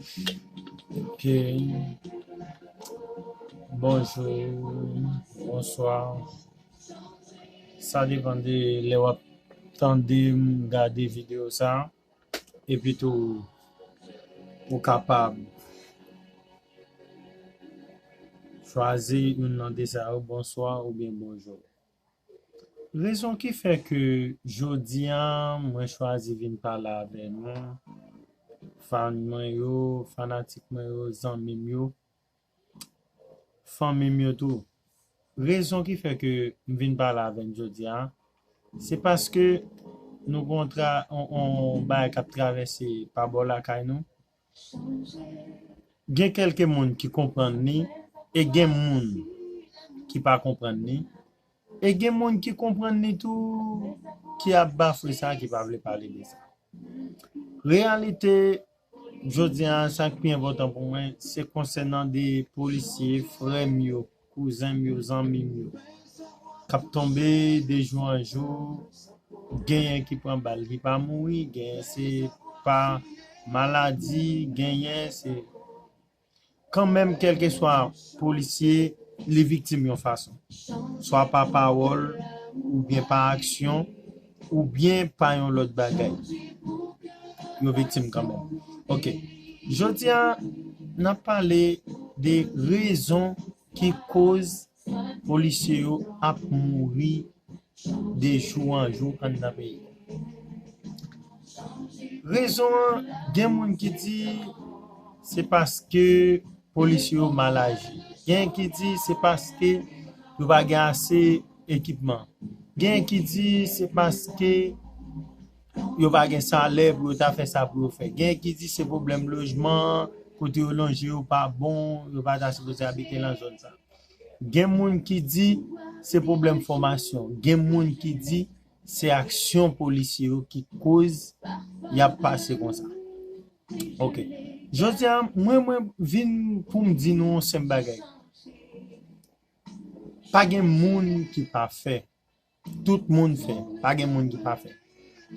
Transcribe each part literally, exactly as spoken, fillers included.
Ok. Bonjou, bonswa. Sa depann de lè w ap tande m, gade videyo sa. Epi tou, ou kapab chwazi youn nan de sa yo, bonswa oubyen bonjou. Rezon ki fè ke jodi a, mwen chwazi vin pale avè nou, fan mwen yo, fanatik mwen yo, zanmi m yo, fanmi m yo tou. Rezon ki fè ke m vin pale avè n jodi a, se paske nou gen yon tra-, on, on bagay k ap travèse pa bò lakay nou. Gen kèlke moun ki konprann li, e gen moun ki pa konprann li, e gen moun ki konprann li tou, ki ap bafwe sa, ki pa vle pale de sa. Reyalite, jodi a, sa k pi enpòtan pou mwen, se konsènan de polisye, frè m yo, kouzen m yo, zanmi m yo, k ap tonbe de jou an jou, genyen ki pran bal, ki pa mouri, genyen se pa maladi, genyen se kanmenm, kèlkeswa polisye, li viktim yon fason. Swa pa pawòl, oubyen pa aksyon, oubyen pa yon lòt bagay. Yo viktim kanmenm. Ok. Jodi a, n ap pale de rezon ki koz polisye yo ap mouri de jou an jou anndan peyi a. Rezon an, gen moun ki di se paske polisye yo mal aji. Gen ki di se paske yo pa gen ase ekipman. Gen ki di se paske yo pa gen salè pou yo ta fè sa pou yo fè. Gen ki di se pwoblèm lojman, kote yo lonje yo pa bon, yo pa ta sipoze abite nan zòn sa. Gen moun ki di se pwoblèm fòmasyon. Gen moun ki di se aksyon polisye yo ki koz y ap pase konsa. Ok. Jodi a, mwen, mwen vin pou m di nou yon senp bagay. Pa gen moun ki pafè. Tout moun fè. Pa gen moun ki pafè.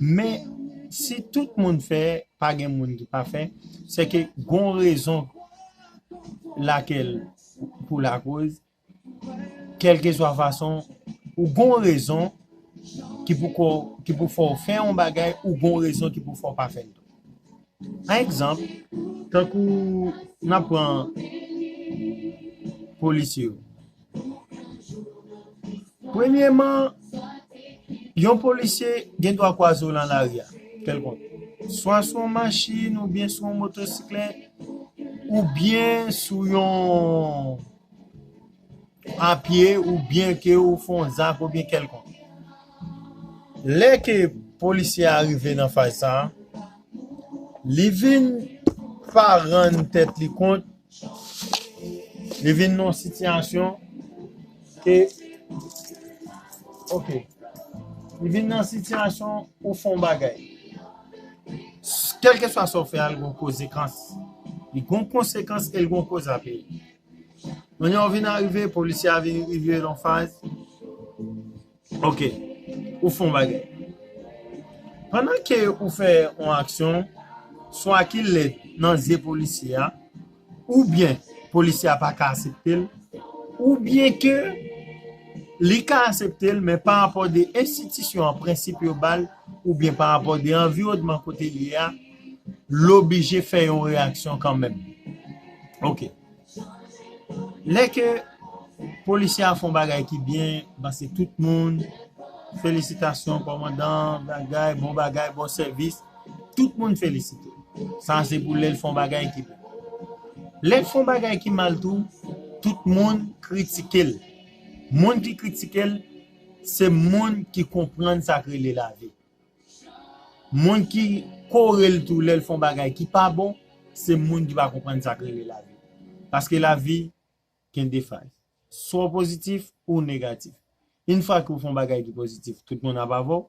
Men, si tout moun fè, pa gen moun ki pafè, se ke gon rezon lakèl pou lakoz, kèlkeswa fason, ou gon rezon ki pou ko-, ki pou fè w fè yon bagay, ou gon rezon ki pou fè w pa fè l tou. Pa egzanp, tankou n ap pran polisye yo. Premyeman, yon polisye gen dwa kwaze w nan lari a, kèlkonk. Swa sou yon machin oubyen sou yon motosiklèt, oubyen sou yon a pye, oubyen ke ou fè yon zak oubyen kèlkonk. Lè ke polisye a rive nan faz sa a, li vin pa rann tèt li kont, li vin nan yon sitiyasyon ke, ok, li vin nan sitiyasyon ou fè yon bagay. Kèlkeswa sa w fè a, l gon konsekans. Li gon konsekans e l gon koz a peye. Kounye a w vin arive, polisye a vin rive nan faz. Ok, ou fè yon bagay. Pandan ke ou fè yon aksyon, swa ki lèd nan zye polisye a, oubyen polisye a pa ka aksepte l, oubyen ke li ka aksepte l, men pa rapò de enstitisyon an, prensip yo ba l, oubyen pa rapò de anviwònman kote li ye a, l oblije fè yon reyaksyon kanmenm. Ok. Lè ke polisye a fè yon bagay ki byen, m panse tout moun, felisitasyon, kòmandan, bagay, bon bagay, bon sèvis, tout moun felisite. Sa se pou lè l fè yon bagay ki byen. Lè l fè yon bagay ki mal tou, tout moun kritike l. Moun ki kritike l, se moun ki konprann sa k rele lavi. Moun ki kore l tou lè l fè yon bagay ki pa bon, se moun ki pa konprann sa k rele lavi. Paske lavi gen de faz. Swa w pozitif ou negatif. Yon fwa ke w fè yon bagay ki pozitif, tout moun ap avè w.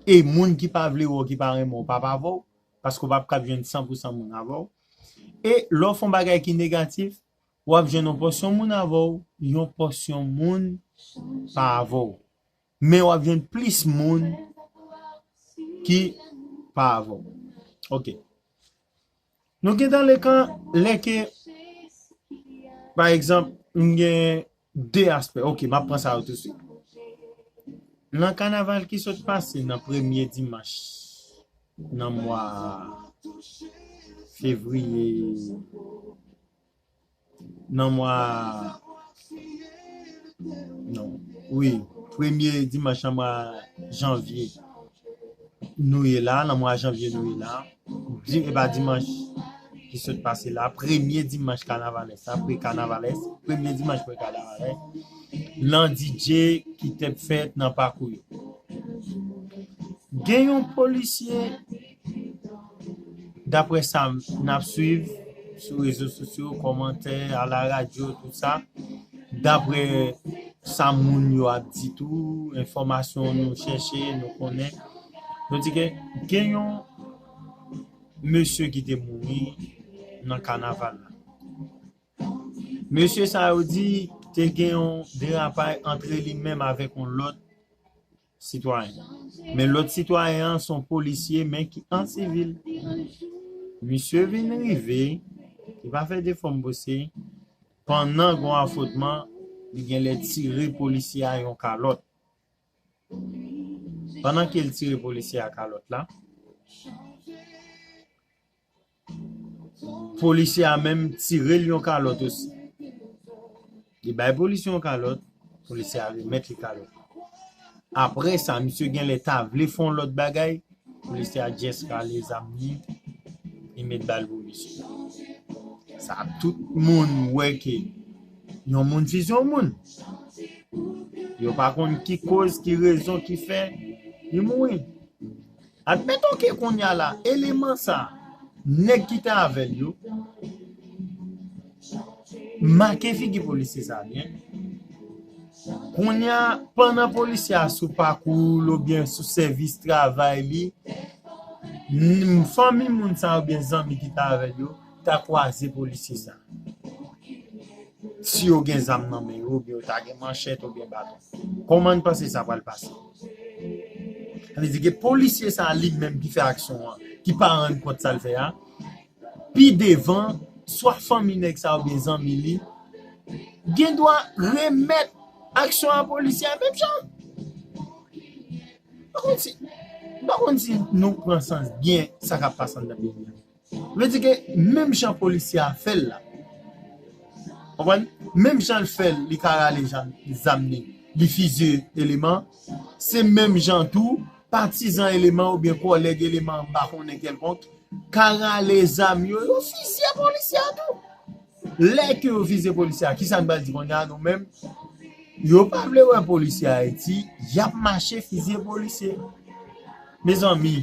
E moun ki pa vle wè w, ki pa renmen w, p ap avè w. Paske w p ap kab jwenn san pou san moun avè w. E lè w fè yon bagay ki negatif, w ap jwenn yon pòsyon moun avè w, yon pòsyon moun pa avè w. Men w ap jwenn plis moun ki pa avè w. Ok. Nou gentan lekan lè ke, pa egzanp, m gen de aspè. Ok, m ap pran sa yo tousuit. Nan kanaval ki sot pase nan premye dimanch nan mwa fevriye, nan mwa, non, wi, premye dimanch nan mwa janvye nou ye la, nan mwa janvye nou ye la, di, e pa dimanch ki sot pase la, premye dimanch kanavalès la, pre-kanavalès, premye dimanch pre-kanavalès, lan D J ki t ap fèt nan pakou yo. Gen yon polisye, daprè sa n ap swiv sou rezo sosyo, kòmantè, a la radyo, tout sa, daprè sa moun yo ap di tou, enfòmasyon nou chèche, nou konnen, nou di ke gen yon mesye ki te mouri nan kanaval la. Mesye sa yo di te gen yon derapay antre li menm avèk yon lòt sitwayen. Men lòt sitwayen an se yon polisye, men ki an sivil. Misye vin rive, li pa fè de fòm pase, pandan gen yon afwontman, li genlè tire polisye a yon kalòt. Pandan ke l tire polisye a kalòt la, polisye a menm tire l yon kalòt osi. Li bay polisye yon kalòt, polisye a remèt li kalòt. Apre sa, misye genlè ta vle fè yon lòt bagay, polisye a just rale zam li, li met bal pou misye. Sa tout moun wè ke yon moun fize yon moun. Yo pa konn ki koz, ki rezon ki fè li mouri. Admeton ke kounye a la, eleman sa, nèg ki te avè l yo, make figi polisye sa byen. Kounye a, pandan polisye a sou pakou l oubyen sou sèvis travay li, n- fanmi moun sa oubyen zanmi ki te avè l yo ta kwaze polisye sa. Si yo gen zam nan men yo, oubyen yo ta gen manchèt oubyen baton. Kòman n panse sa pral pase? Sa vle di ke polisye sa li menm ki fè aksyon an, ki pa rann kont sa l fè a, pi devan, swa fanmi nèg sa oubyen zanmi li, gen dwa remèt aksyon a polisye a menm jan. Pa konn si, pa konn si nou pran sans byen sa k ap pase anndan peyi a. Vle di ke menm jan polisye a fè l la, konprann? Menm jan l fè l, li ka rale zam, zam li, li fize eleman, se menm jan tou, patizan eleman oubyen kòlèg eleman, m pa konnen kèlkonk, ka rale zam yo, yo fize polisye a tou. Lè ke yo fize polisye a, kisa n pral di kounye a nou menm? Yo pa vle wè polisye Ayiti, y ap mache fize polisye. Mezanmi,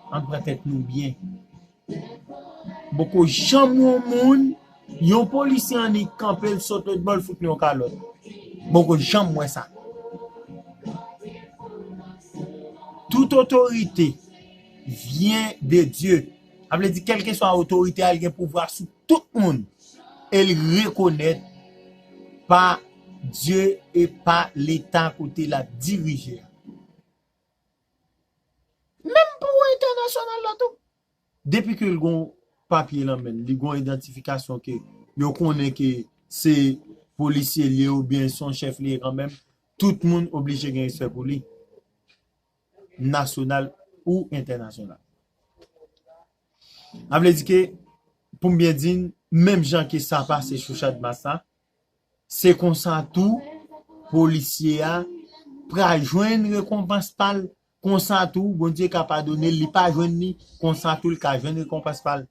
ann pran tèt nou byen. Poko janm yon moun, yon polisye annik kanpe l sot lòt bò l fout li yon kalòt. Poko janm wè sa. Tout otorite vyen de Dye. Sa vle di, kèlkeswa otorite a, li gen pouvwa sou tout moun. E li rekonèt pa Dye e pa Leta kote l ap dirije a. Menm pou entènasyonal la tou. Depi ke l gon papye lan men l, li gon idantifikasyon ke yo konnen ke se polisye li ye oubyen se yon chèf li ye kanmenm, tout moun oblije gen respè pou li. Nasyonal ou entènasyonal. Sa vle di ke, pou m byen di n, menm jan ke sa pase sou Chadmas la, se konsa tou polisye a pral jwenn rekonpans pa l, konsa tou Bondye ka padone l, li pa jwenn li, konsa tou l ka jwenn rekonpans pa l.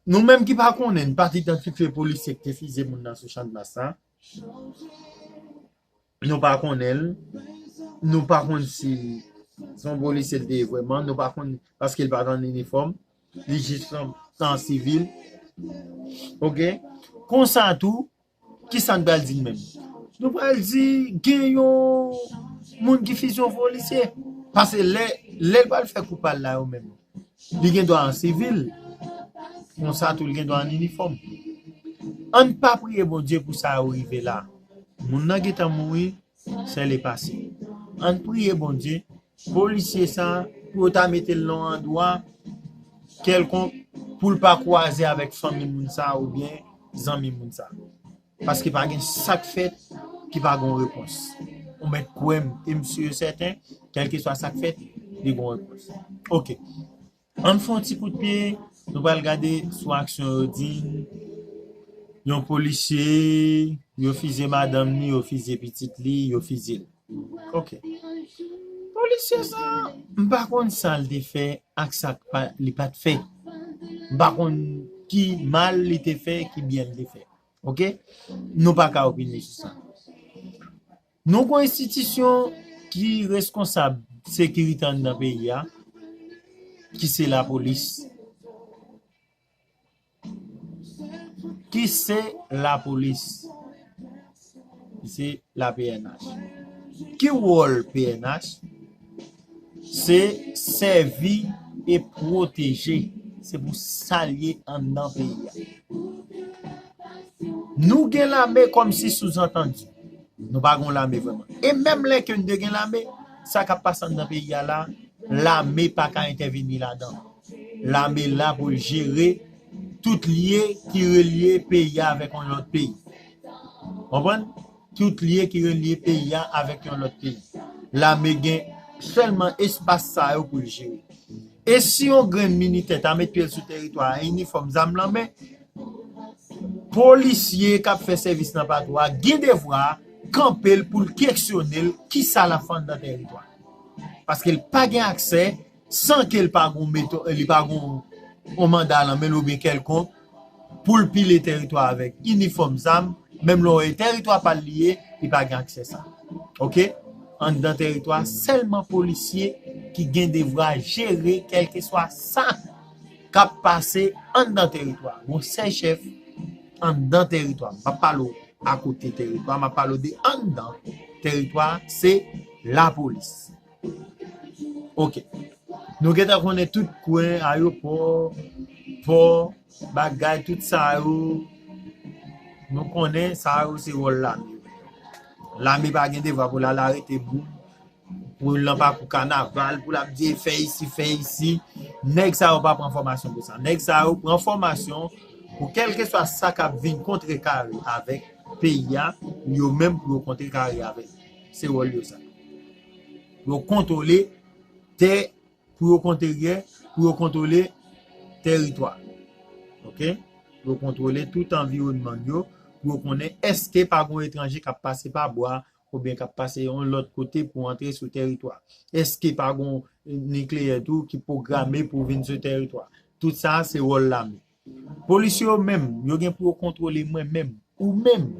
Nou menm ki pa konnen, n pa t idantifye polisye ki te fize moun nan sou Chadmas la. Nou pa konnen l. Nou pa konn si se yon polisye l te ye vrèman. Nou pa konn paske l pa t an inifòm. Li jis an, an sivil. Ok? Konsa tou, kisa n pral di l menm? Nou pral di gen yon moun ki fize yon polisye. Paske lè, lè l pral fè kou pa l la yo menm, li gen dwa an sivil. Konsa tou, li gen dwa an inifòm. Ann pa priye Bondye pou sa yo rive la. Moun nan gentan mouri, sè li pase. Ann priye Bondye, polisye sa, pou yo ta mete l nan yon andwa kèlkonk, pou l pa kwaze avèk fanmi moun sa oubyen zanmi moun sa. Paske pa gen sa k fèt ki pa gon repons. Ou mèt kwè m, e m si e sèten, kèlkeswa sa k fèt, li gon repons. Ok. Ann fè yon ti kout pye, nou pral gade sou aksyon yo di n, yon polisye, yo fizye madanm li, yo fizye pitit li, yo fizye l. Ok. Polisye sa, m pa konn sa l te fè ak sa k pa, li pa t fè. M pa konn ki mal li te fè, ki byen l te fè. Ok? Nou pa ka opine sou sa. Nou gon enstitisyon ki reskonsab sekirite anndan peyi a, ki se lapolis. Ki se lapolis. Ki se la P N H. Ki wòl P N H? Se sèvi e pwoteje. Se pou sa l ye anndan peyi a. Nou gen lame kòmsi souzantandi. Nou pa gen lame vrèman. E menm lè ke n te gen lame, sa k ap pase anndan peyi a la, lame pa ka entèveni ladan. Lame la pou l jere tout lye ki relye peyi a avèk yon lòt peyi. Konprann? Tout lye ki relye peyi a avèk yon lòt peyi. Lame gen sèlman espas sa yo pou l jere. E si yon grenn militè ta met pye l sou teritwa a, inifòm, zam nan men, polisye k ap fè sèvis nan patwou a gen devwa kanpe l pou l kesyone l kisa l ap fè anndan teritwa. Paske l pa gen aksè san ke l pa gon meto, li pa gon yon manda nan men l oubyen kèlkonk pou l pile teritwa avèk inifòm zam, menm lè w wè teritwa pa l li ye, li pa gen aksè sa. Ok? Anndan teritwa, sèlman polisye ki gen devwa jere kèlkeswa sa k ap pase anndan teritwa. Gon sèl chèf anndan teritwa. M p ap pale w akote teritwa, m ap pale w de anndan teritwa, se lapolis. Ok. Nou gentan konnen tout kwen, ayewopò, pò, bagay, tout sa yo. Nou konnen sa yo se wòl lame. Lame pa gen devwa pou l al arete moun, pou l nan pakou kanaval, pou l ap di fè isi, fè isi. Nèg sa yo pa pran fòmasyon pou sa. Nèg sa yo pran fòmasyon pou kèlkeswa sa k ap vin kontrekare avèk peyi a, yo menm pou yo kontrekare avè l. Se wòl yo sa. Yo kontwole tè, pou yo kontwole, pou yo kontwole teritwa. Ok? Pou yo kontwole tout anviwònman yo, pou yo konnen èske pa gon etranje k ap pase pa bwa oubyen k ap pase yon lòt kote pou antre sou teritwa. Èske pa gon nikleyè tou ki pwograme pou vin sou teritwa. Tout sa, se wòl lame. Polisye yo menm, yo gen pou yo kontwole mwen menm, ou menm,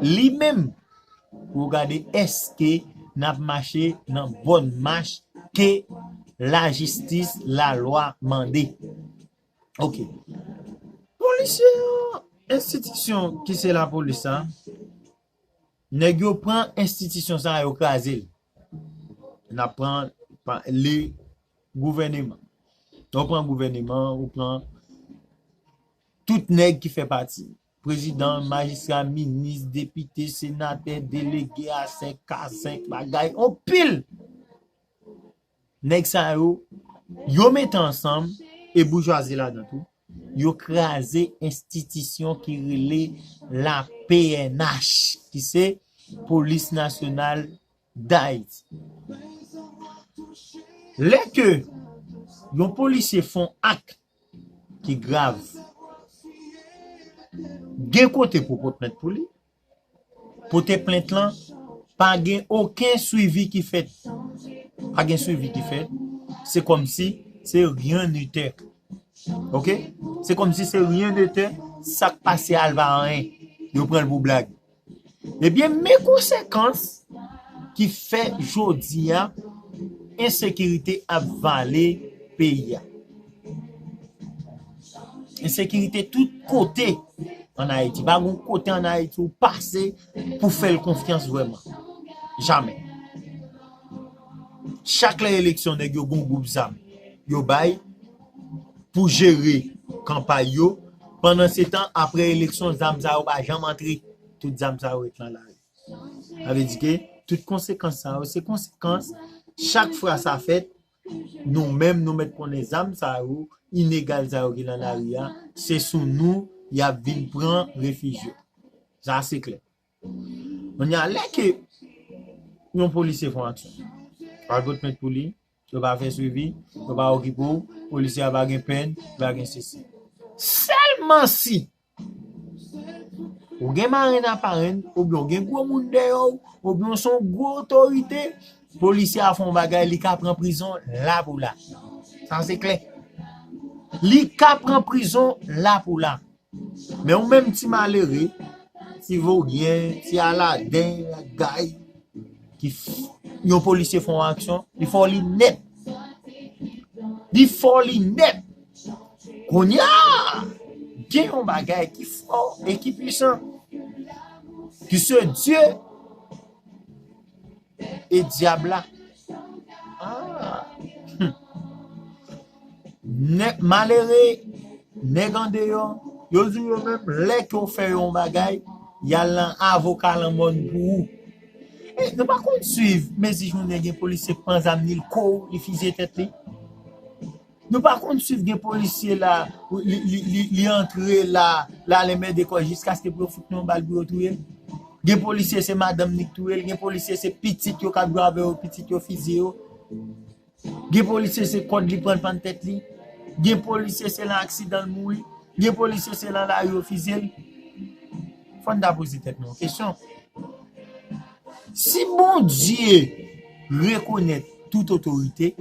li menm, pou yo gade èske n ap mache nan bòn mach ke lajistis, lalwa mande. Ok. Polisye yo, enstitisyon ki se lapolis la, nèg yo pran enstitisyon sa yo kraze l. N ap pran pa, le gouvèneman. Ou pran gouvèneman, ou pran tout nèg ki fè pati. Prezidan, majistra, minis, depite, senatè, delege, A senk, K senk, bagay, anpil. Nèg sa yo, yo mete ansanm, e boujwazi ladan tou. Yo kraze enstitisyon ki rele la P N H, ki se Polis Nasyonal Dayiti. Lè ke yon polisye fè yon ak ki grav, gen kote pou pote plent pou li. Pote plent lan, pa gen okenn swivi ki fèt. Pa gen swivi ki fèt. Se kòmsi se rien n'était. Ok? Se kòmsi se rien n'était, sa k pase a l pa anyen. Yo pran l pou blag. Ebyen, men konsekans ki fè jodi a ensekirite ap vale peyi a. Ensekirite tout kote ann Ayiti. Pa gon kote ann Ayiti ou pase pou fè l konfyans vrèman. Jamè. Chak lè eleksyon, nèg yo gon gwoup zam yo bay pou jere kanpay yo. Pandansetan, apre eleksyon, zam sa yo pa janm antre. Tout zam sa yo ret nan lari. Sa vle di ke tout konsekans sa yo, se konsekans, chak fwa sa fèt, nou menm, nou mèt konnen zam sa yo, inegal sa yo ki nan lari a, se sou nou y ap vin pran refij yo. Sa se klè. Kounye a, lè ke yon polisye fè yon aksyon, pa al pot plent pou li, yo pa fè swivi, yo pa okipe w, polisye a pa gen pèn, li pa gen sesi. Sèlman si ou gen marenn a parenn, oubyen ou gen gwo moun dèyè w, oubyen w se yon gwo otorite, polisye a fè yon bagay, li ka pran prizon la pou la. Sa se klè. Li ka pran prizon la pou la. Men ou menm ti malere, ti vogyen, ti aladen, gay, ki f- yon polisye fè yon aksyon, li fè w li nèt. Li fè w li nèt. Kounye a, gen yon bagay ki fò e ki pwisan, ki se Dye e dyab la. Ah. Hmm. Nèg malere, nèg andeyò, yo di yo menm, lè ke w fè yon bagay, y al nan avoka lanmòn pou ou. E, nou pa konn swiv mezi jounen gen polisye k pran zam ni l kou, li fizye tèt li. Nou pa konn swiv gen polisye la, li, li, li, li antre la, la lenmen de kò jiskaske pou yo fout li yon bal pou yo touye l. Gen polisye se madanm li k touye l, gen polisye se pitit yo k ap jwe avè yo, pitit yo fizye yo. Gen polisye se kòd li pran l pann tèt li. Gen polisye se lan aksidan l mouri. Gen polisye se lan lari yo fizye l. Fò n ta poze tèt nou yon kesyon. Si Bondye rekonèt tout otorite,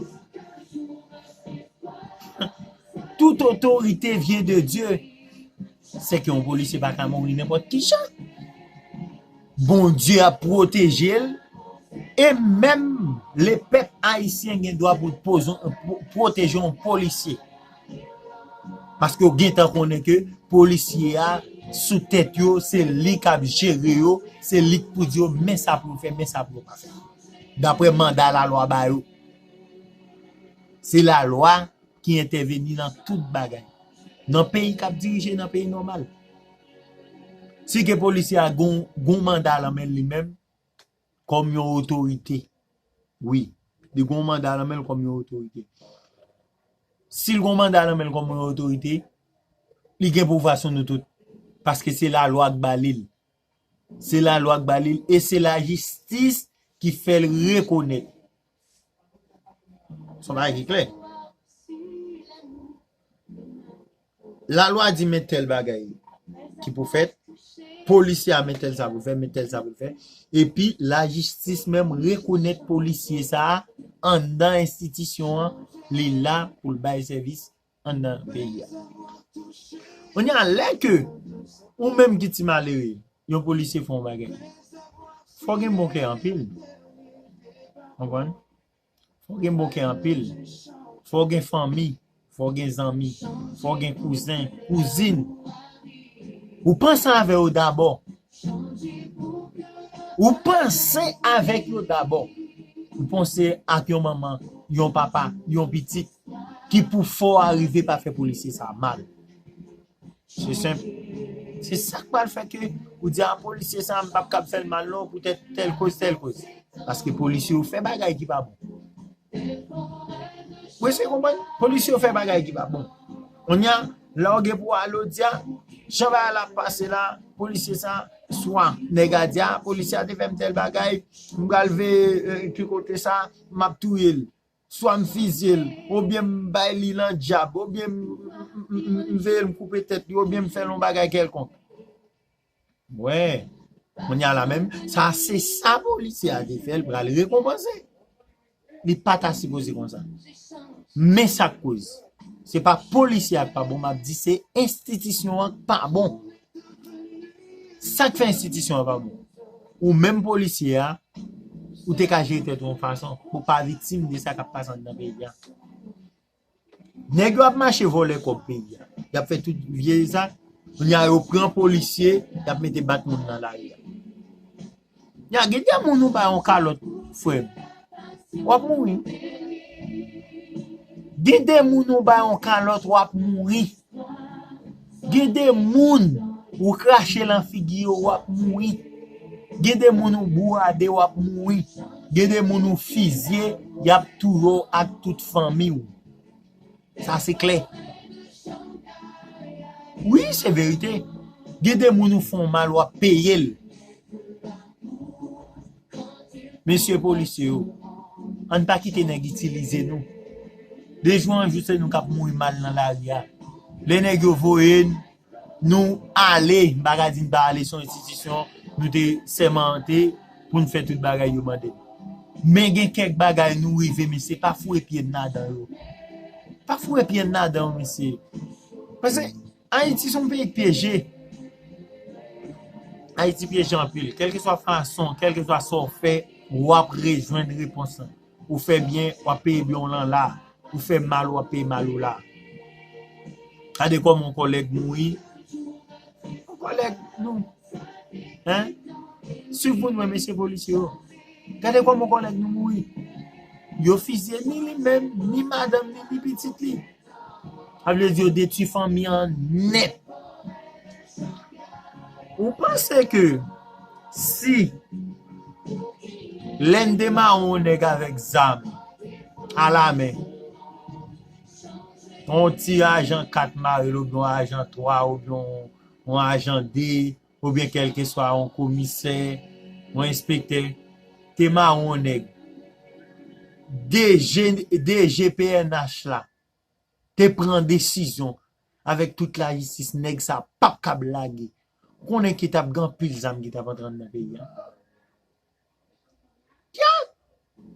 toute autorité vient de Dieu. Se ke yon polisye pa ka mouri nenpòt ki jan. Bondye ap pwoteje l. E menm lepèp ayisyen gen dwa pou l poze- pwo- pwoteje yon polisye. Paske yo gentan konnen ke polisye a sou tèt yo, se li k ap jere yo, se li k pou di yo men sa pou yo fè, men sa pou yo pa fè. Daprè manda lalwa ba yo. Se lalwa ki entèveni nan tout bagay. Nan peyi k ap dirije, nan peyi nòmal. Si ke polisye a gon, gon manda lan men l li menm, kòm yon otorite. Wi, li gon manda lan men l kòm yon otorite. Si l gon manda lan men l kòm yon otorite, li gen pouvwa sou nou tout. Paske se lalwa k ba li l. Se lalwa k ba li l e se lajistis ki fè l rekonèt. Se yon bagay ki klè. Lalwa di men tèl bagay ki pou fèt, polisye a men tèl sa pou l fè, men tèl sa pou l fè. Epi lajistis menm rekonèt polisye sa a anndan enstitisyon an, li la pou l bay sèvis anndan peyi a. Kounye a, lè ke ou menm ki ti malere, yon polisye fè yon bagay, fò w gen bon kè anpil. Konprann? Fò w gen bon kè anpil. Fò w gen fanmi, fò w gen zanmi, fò w gen kouzen, kouzin. Ou panse avè yo dabò. Ou panse avèk yo dabò. Ou panse ak yon manman, yon papa, yon pitit ki pou fè w arive pa fè polisye sa mal. Se senp. Se sa k pral fè ke ou di a polisye sa m p ap kab fè l mal non poutèt tèl koz, tèl koz. Paske polisye yo fè bagay ki pa bon. Ou eseye konprann? Polisye yo fè bagay ki pa bon. Kounye a, lè w gen pou w al ou di a, jan bagay la ap pase la, polisye sa, swa nèg a di a, polisye a te fè m tèl bagay, m pral veye ki kote sa, m ap touye l. Swa m fizye l, oubyen m bay li lan djab, oubyen m, m, m, m, m veye l, m koupe tèt li, oubyen m fè l yon bagay kèlkonk. Wè, kounye a la menm, sa se sa polisye a te fè, l pral rekonpanse. Li pa ta sipoze konsa. Men sa k koz. Se pa polisye a k pa bon, m ap di se enstitisyon an k pa bon. Sa k fè enstitisyon an pa bon? Ou menm polisye a, ou te ka jere tèt ou yon fason pou w pa viktim de sa k ap pase anndan peyi a. Nèg yo ap mache vòlè kòb peyi a. Y ap fè tout vye zak. Kounye a yo pran polisye, y ap mete bat moun nan lari a. Ya, gen de moun ou bay yon kalòt, frè m, w ap mouri. Gen de moun ou bay yon kalòt, w ap mouri. Gen de moun ou krache lan figi yo, w ap mouri. Gen de moun ou bourade, w ap mouri. Gen de moun ou fizye, y ap touye w ak tout fanmi w. Sa se klè. Wi, se verite. Gen de moun ou fè yon mal, w ap peye l. Mesye polisye yo, ann pa kite nèg itilize nou. De jou an jou, se nou k ap mouri mal nan lari a. Lè nèg yo voye n, nou ale, m pa ka di n pa ale, se yon enstitisyon, nou te sèmante pou n fè tout bagay yo mande n. Men gen kèk bagay nou rive, mesye, pa foure pye n ladan yo. Pa foure pye n ladan yo, mesye. Paske Ayiti se yon peyi k pyeje. Ayiti pyeje anpil. Kèlkeswa fason, kèlkeswa sa w fè, w ap rejwenn repons lan. Ou fè byen, w ap peye byen w lan la. Ou fè mal, w ap peye mal ou la. Gade kòman yon kòlèg mouri. Yon kòlèg nou. Hein? Swiv pou nou, mesye polisye yo. Gade kòman yon kòlèg nou mouri. Yo fizye ni li menm, ni madanm li, ni pitit li. Sa vle di yo detwi fanmi an nèt. Ou panse ke si lè n demare yon nèg avèk zam alamen, yon ti ajan kat mare l, oubyen yon ajan twa, oubyen yon, yon ajan de, oubyen kèlkeswa yon komisè, yon enspektè, te mare yon nèg, D G, D G P N H la te pran desizyon avèk tout lajistis, nèg sa p ap kab lage. Ou konnen ki t ap gen anpil zam ki t ap antre anndan peyi a. Ya!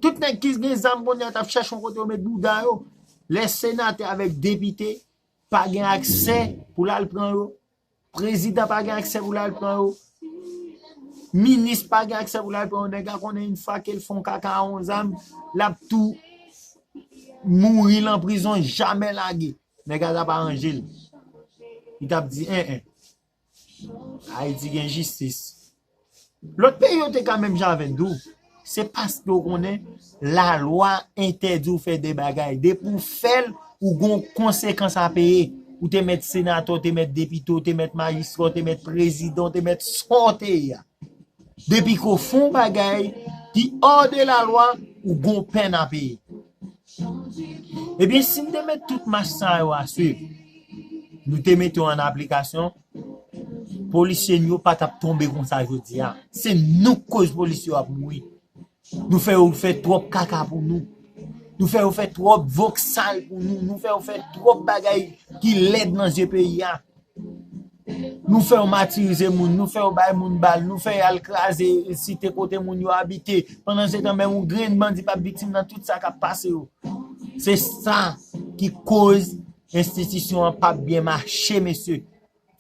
Tout nèg ki gen zam kounye a t ap chèche yon kote yo met bouda yo. Lè senatè avèk depite pa gen aksè pou l al pran yo, prezidan pa gen aksè pou l al pran yo, minis pa gen aksè pou l al pran yo. Nèg la konnen yon fwa ke l fè yon kaka a yon zam, l ap tou mouri lan prizon, jamè lage. Nèg la t ap aranje l. Li t ap di, en, en. Ayiti gen jistis. Lòt peyi yo te ka menm jan avè n tou. Se paske w konnen lalwa entèdi w fè de bagay. Depi w fè l, ou gon konsekans a peye. Ou te mèt senatè, ou te mèt depite, ou te mèt majistra, ou te mèt prezidan, ou te mèt sa w te ye a. Depi ke w fè yon bagay ki hors de la loi, ou gon pèn a peye. Ebyen, si n te met tout mach sa yo a swiv, nou te mete yo an aplikasyon, polisye n yo pa t ap tonbe konsa jodi a. Se nou k koz polisye yo ap mouri. Nou fè yo fè twòp kaka pou nou. Nou fè yo fè twòp voksal pou nou. Nou fè yo fè twòp bagay ki lèd nan zye peyi a. Nou fè yo matirize moun, nou fè yo bay moun bal, nou fè y al kraze site kote moun yo abite. Pandansetan, menm yon grenn bandi p ap viktim nan tout sa k ap pase yo. Se sa ki koz enstitisyon an p ap byen mache, mesye.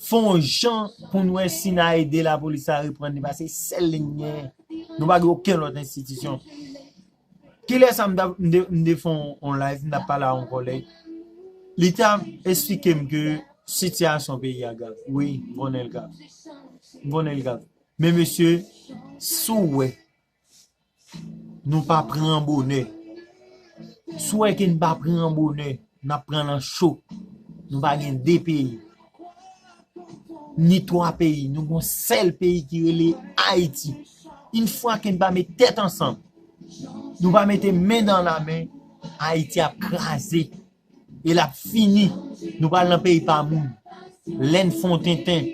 Fè yon jan pou n wè si n a ede lapolis la reprann li, paske se sèl li n genyen. Nou pa gen okenn lòt enstitisyon. Kilè sa m t ap, m te, m te fè yon, yon live, m t ap pale a yon kòlèg. Li t ap esplike m ke sitiyasyon peyi a grav. Wi, m konnen l grav. M konnen l grav. Men mesye, si w wè nou pa pran bonè, si w wè ke n pa pran bonè, n ap pran nan cho. Nou pa gen de peyi. Ni twa peyi. Nou gon sèl peyi ki rele Ayiti. Yon fwa ke n pa met tèt ansanm, nou pa mete men dan la men, Ayiti ap kraze. E l ap fini. Nou pral nan peyi pa moun. Lè n fè yon tenten,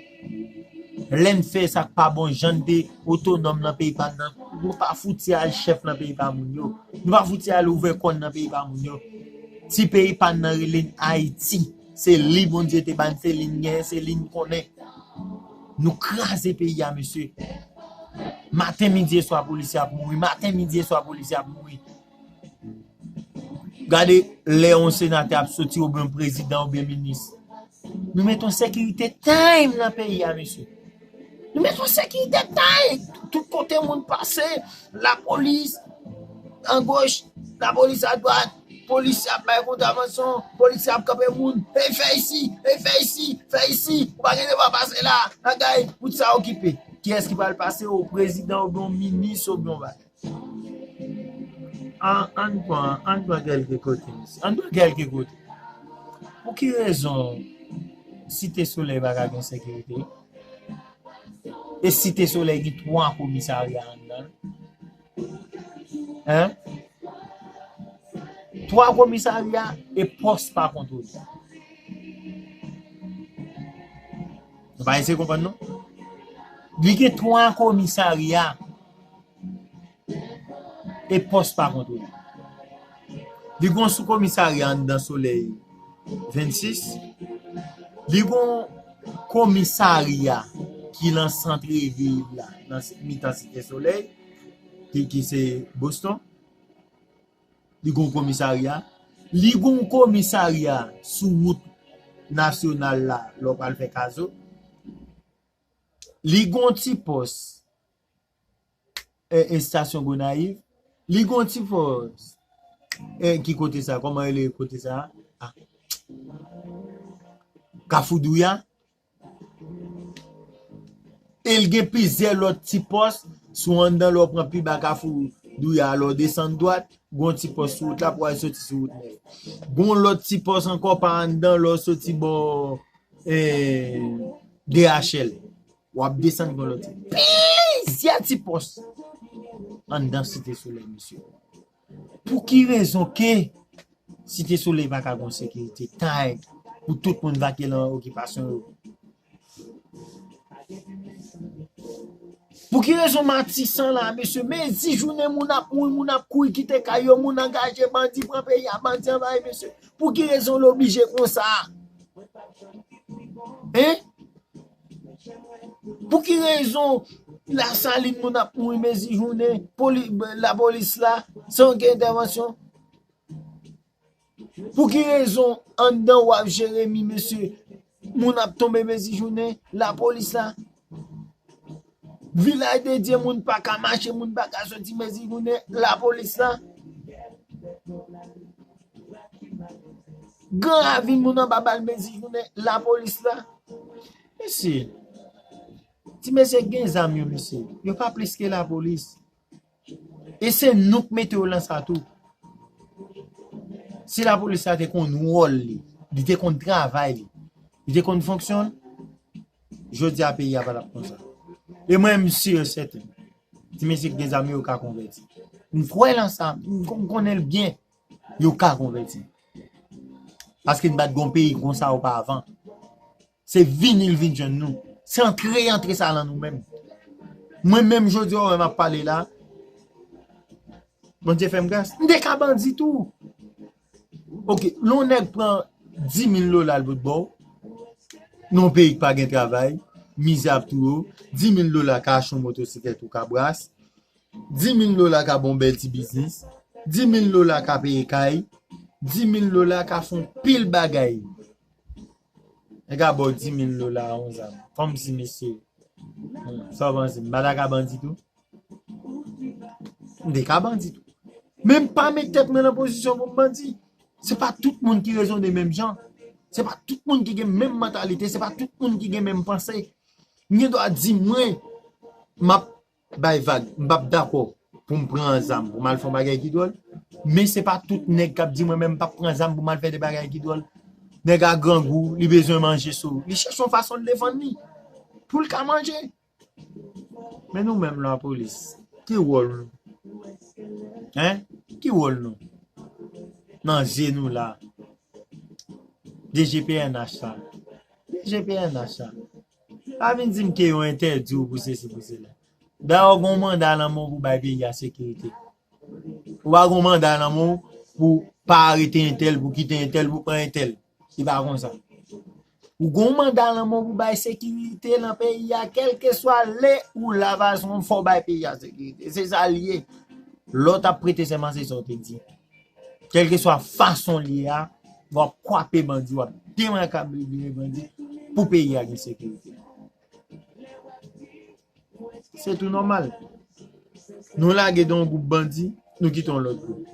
lè n fè sa k pa bon, jan n te otonòm nan peyi pa n nan, nou pa fouti al chèf nan peyi pa moun yo. Nou pa fouti al ouvè kò n nan peyi pa moun yo. Ti peyi pa n nan rele n Ayiti. Se li Bondye te ba n, se li n genyen, se li n konnen. Nou kraze peyi a, mesye. Maten, midi e swa, polisye ap mouri. Maten, midi e swa, polisye ap mouri. Gade lè yon senatè ap soti, oubyen yon prezidan, oubyen minis. Nou mete yon sekirite time nan peyi a, mesye. Nou mete yon sekirite time. Tout kote moun pase, lapolis, angoch, lapolis adwat, polisye ap bay kontravansyon, polisye ap kanpe moun. Ey, fè isi, ey, fè isi, fè isi. Ou pa gen dwa pase la. Bagay, tout sa okipe. Kiyès ki pral pase? Yon prezidan, oubyen yon minis, oubyen yon bagay. An, ann pran, ann pran kèlke kote, mesye. Ann pran kèlke kote. Pou ki rezon Site Solèy pa ka gen sekirite? E Site Solèy gen twa komisarya anndan l. Hein? Twa komisarya e pòs pa kontwole. Nou pa eseye konprann non. Li gen twa komisarya e pòs pa kontwole. Li gen yon sou komisarya anndan Solèy vennsis. Li gen yon komisarya ki nan sant vil la, nan mitan Site Solèy, ki, ki se Boston. Li gen yon komisarya. Li gen yon komisarya sou wout nasyonal la, lè w pral fè Kazo. Li gen yon ti pòs, e, estasyon Gonayiv. Li gen yon ti pòs, e, ki kote sa? Kòman rele kote sa? Ah. Kafou Douya. E l gen plizyè lòt ti pòs. Si w anndan, lè w pran pi ba Kafou Douya, lè w desann dwat, gen yon ti pòs sou wout la pou w al soti sou wout Nèf. Gen yon lòt ti pòs ankò pa anndan, lè w soti bò, e, D H L. W ap desann, gen yon lòt ti. Plizyè ti pòs anndan Site Solèy, mesye. Pou ki rezon ke Site Solèy pa ka gen sekirite? Tay pou tout moun va ke nan okipasyon yo. Pou ki rezon Matisan la, mesye? Mezi jounen, moun ap mouri, moun ap kouri kite kay yo, moun angaje, bandi pran peyi a, bandi anvayi, mesye. Pou ki rezon l oblije konsa? Hein? Pou ki rezon Lasalin moun ap mouri mezi jounen, poli-, lapolis la, san okenn entèvansyon? Pou ki rezon anndan W A F Jeremi, mesye, moun ap tonbe mezi jounen, lapolis la? Vilaj de Dye, moun pa ka mache, moun pa ka soti mezi jounen, lapolis la? Gran Ravin, moun anba bal mezi jounen, lapolis la? Mesye, ti mesye k gen zam yo, mesye, yo pa plis ke lapolis. E se nou k mete yo lan sa tou. Si lapolis la te konn wòl li, li te konn travay li, li te konn fonksyon l, jodi a peyi a pa t ap konsa. E mwen, m si e sèten, ti mesye k gen zam yo ka konvèti. M kwè lan sa, m kon-, m konnen l byen, yo ka konvèti. Paske n pa t gon peyi konsa opavan. Se vini l vin jwenn nou. Se antre y antre sa lan nou menm. Mwen menm jodi a, w wè m ap pale la, Bondye fè m gras, m te ka bandi tou. Oke, lè yon nèg pran dis mil dola l pot ba w, nan yon peyi k pa gen travay, mizè ap touye w, dis mil dola ka achte yon motosiklèt ou ka bras, dis mil dola ka ba w yon bèl ti biznis, dis mil dola ka peye kay, dis mil dola ka fè yon pil bagay. Nèg a ba w dis mil dola a yon zam. Kòmsi, mesye, hmm, sa w panse? M pa ta ka bandi tou? M te ka bandi tou. Men m pa met tèt mwen nan pozisyon pou m bandi. Se pa tout moun ki rezone menm jan. Se pa tout moun ki gen menm mantalite. Se pa tout moun ki gen menm panse. M gen dwa di mwen, m ap bay vag, m p ap dakò pou m pran zam, pou m al fè yon bagay ki dwòl. Men se pa tout nèg k ap di mwen menm m p ap pran zam pou m al fè de bagay ki dwòl. Nèg a grangou, li bezwen manje sou. Li chèche yon fason l defann li. Pou l ka manje. Men nou menm lapolis, ki wòl nou? Hein? Ki wòl nou? Nan je nou la. D G P N H la. D G P N H la. Pa vin di m ke yo entèdi w pou sesi, pou sela. Dayè, w gen yon manda nan men w pou bay peyi a sekirite. Ou pa gen yon manda nan men w pou pa arete entèl, pou kite entèl, pou pran entèl. Se pa konsa. Ou gen yon manda nan men w pou bay sekirite nan peyi a, kèlkeswa lè ou la fason, fò w bay peyi a sekirite. Se sa l ye. Lè w t ap prete sèman, se sa w te di. Kèlkeswa fason l ye a, w ap kwape bandi, w ap demakabile bandi pou peyi a gen sekirite. Se tou nòmal. Nou lage de yon gwoup bandi, nou kite yon lòt gwoup.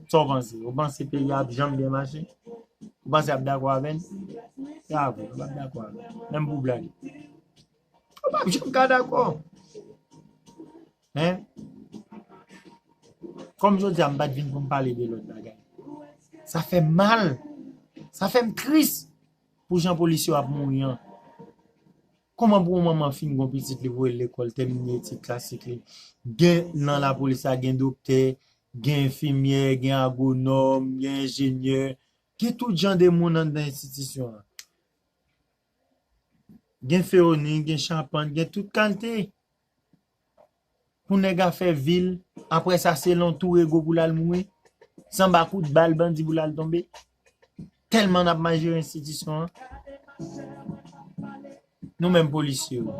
Sa w panse? Ou panse peyi a ap janm byen mache? Ou panse y ap dakò avè n? Se pa vre, yo p ap dakò avè n. Menm pou blag. Yo p ap janm ka dakò. Hein? Kòm jodi a, m pa t vin pou m pale de lòt bagay. Sa fè m mal. Sa fè m tris pou jan polisye yo ap mouri an. Kòman pou yon manman fin gon pitit li voye l lekòl, tèmine etid klasik li? Gen nan lapolis la, gen doktè, gen enfimyè, gen agwonòm, gen enjenyè, gen tout jan de moun anndan enstitisyon an. Gen fewonin, gen chapann, gen tout kalite. Pou nèg a fè vil, apre sa se lon tou rego pou l al mouri. Sanba kout bal bandi pou l al tonbe. Tèlman n ap mal jere enstitisyon an. Nou menm polisye yo,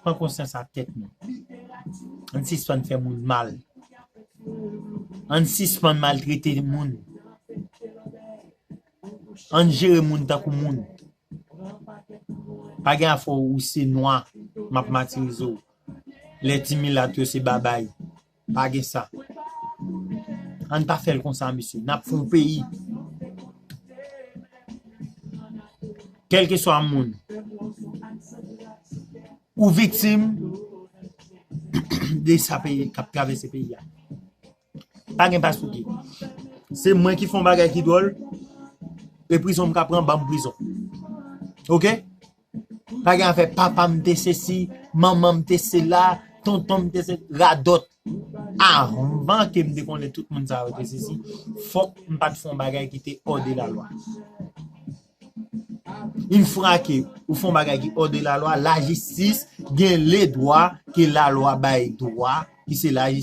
pran konsyans ak tèt nou. Ann sispann fè moun mal. Ann sispann maltrete moun. Ann jere moun tankou moun. Pa gen afè ou se nwa, m ap matirize w. Lè ti milat yo se babay. Pa gen sa. Ann pa fè l konsa, mesye. N ap fè yon peyi. Kèlkeswa moun, ou viktim de sa peyi k ap travèse peyi a. Pa gen pasouki. Se mwen ki fè yon bagay ki dwòl, e prizon m ka pran, ban m prizon. Oke? Pa gen afè papa m te sesi, manman m te sela, tonton m te se radòt. Avan ke m te konnen tout moun sa yo te sesi, fòk m pa t fè yon bagay ki te hors de la loi. Yon fwa ke ou fè yon bagay ki hors de la loi, lajistis gen ledwa ke lalwa bay dwa, ki se lajistis.